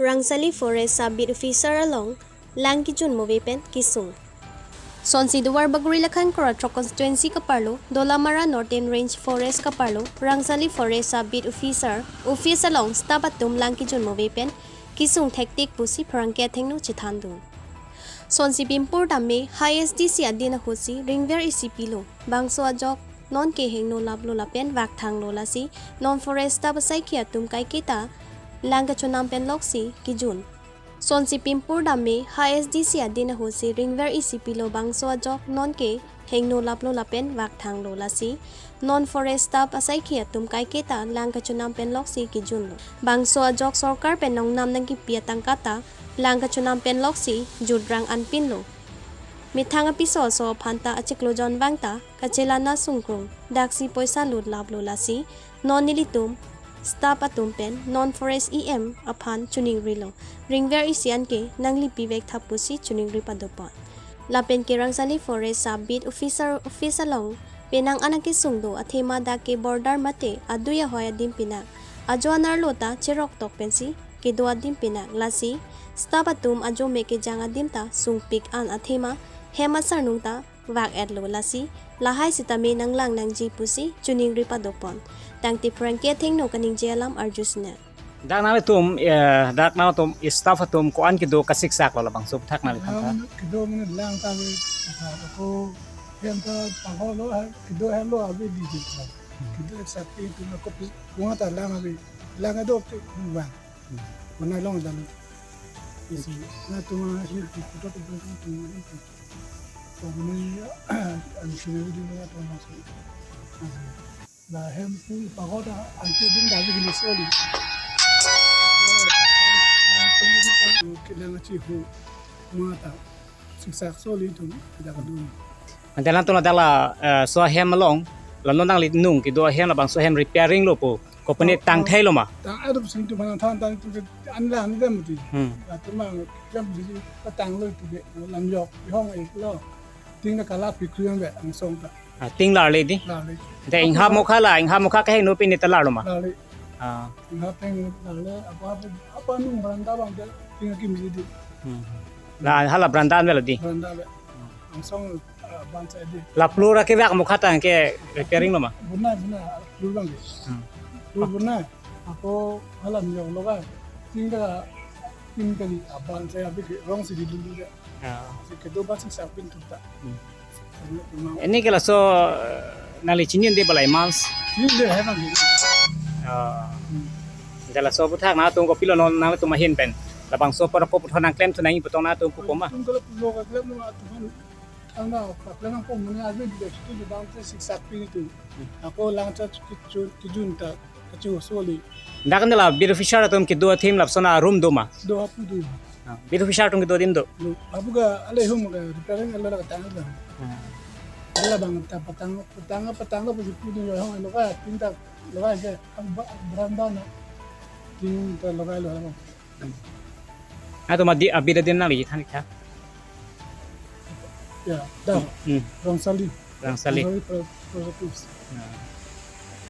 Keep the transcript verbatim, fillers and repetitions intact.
Rangsali Forest Sub Beat Officer along lang kejun move pen kesung. Sonsi Duarbagori Lakhankura Throk Constituency kaparlo, Dolamara Northern Range Forest kaparlo, Rangsali Forest Sub Beat Officer office along staff atum lang kejun move pen kesung thektik pusi pherangke athengno chethandun. Sonsi pimpur tame H S D C adin ahutsi ringver isi pilo, bangso ajok nonke hingno laplo lapen vakthanglo, lasi non forest staff asaikhi atum kaiketa lang kachonam penloksi kejun. Sonsi pimpur tame H S D C adin ahutsi ringver isi pilo, bangso ajok nonke hingno laplo lapen vakthanglo, lasi non forest staff asaikhi atum kaiketa lang kachonam penloksi kejunlo. Bangso ajok sorkar pen nongnam nangkipi atangka ta lang kachonam penloksi jutrang anpinlo. Methang apiso aso aphan ta achiklo jon vang ta kachelang asungkrung, daksi poisa lut laplo, lasi non nelitum staff atum pen non forest E M aphan choningrilo, ringver isi anke nanglipivek tha pusi choningri padopon. Lapen ke Rangsali Forest Sub Beat Officer office along penang an akesung do athema dak ke border mate adui ahoi adim pinak, ajo anerlo ta cherok tok pensi kedo adim pinak, lasi staff atum ajo me kejang adim ta sungpik an athema hem asarnung ta vak-etlo, lasi lahai sitame nanglang nangji pusi choningri padopon. Tangte pherangke athengno kaningje alam arjusinang. Dak nangtum, eh, dak nangtum staff atum ko-an kedo kasiksak lo labangso aphuthak nangli than tha. Lang kedo mane lang ta ave, ko hem ta pangho lo, ha, kedo hem lo ave di di. Kedo sakpi tu ko pi, ko ta lang ave. Lang kedo te bang. Ko nang long dan. Isi, nangtum ahin tu, ko tu, ko tu, ko tu. Ko ni, ang sini di mana tu masuk. La hem pu pagoda anke ding dagi gini soli. Kelang achihu mata siksak soli tum tidak dun. Ante nangtum la dak la, eh, so hem along, la non nangli nung kedo hem labangso hem repairing lo pu. Ko pene Oh, tang oh. Thai lo ma? Tang adup sing tu mana than tang tu an la ni dam ti. Hmm. La tu ma jam di patang lo tu de lam yok hong ek lo. Ting na kala pikri ang be angsong ta. Ah, ting larle di? Larle. Te inghap mokha la, inghap mokha kehingno pini ta larlo ma? Larle. Ah. Inghap peng larle, apa, apa, apa nung beranda bang ke ting akimji di. Hmm. La hala beranda an lo di? Beranda be. Angsong, ah, bangsa di. La floor ke vak mokha tang ke repairing lo ma? Buna, buna, floor bang di. Hmm. Floor buna. Ako hala niyok loga. Ting da, ting kali aban saya bik rong si di dulu da. Ah. Si kedo ba siksak pintu ta. Hmm. Ini ke laso, eh, nangli chini de balai mans. Ini de hai bang. Ah. Hmm. Ante laso aphuthak nangtum kopilo non nangtum ahin pen. Labangso apor ko puthot nangklem thu nangji pu tong nangtum pu poma. Tum kalau pulo ka klem nang atuhan. Ang na ka klem nang pom mane agi di tu di bang te siksak pintu. Hmm. Ako lang cha kejun, kejun ta. Kachu soli. Dak ne la beat officer atum kedo athim lapuson a room do ma? Do apu do. Ah, beat officer atum kedo adim do. Do. Apu ka ale hum ka repairing ale la katang do. Hmm. Ale bang ta patang, patang, patang lo pusi pu do hong lo ka ting ta lo ka ke ang ba-, beranda na. Ting ta lo ka lo. Atum adi abida din nangli than tha. Ya, dah. Hmm. Rangsali. Rangsali. Rangsali pro-, properties. Nah.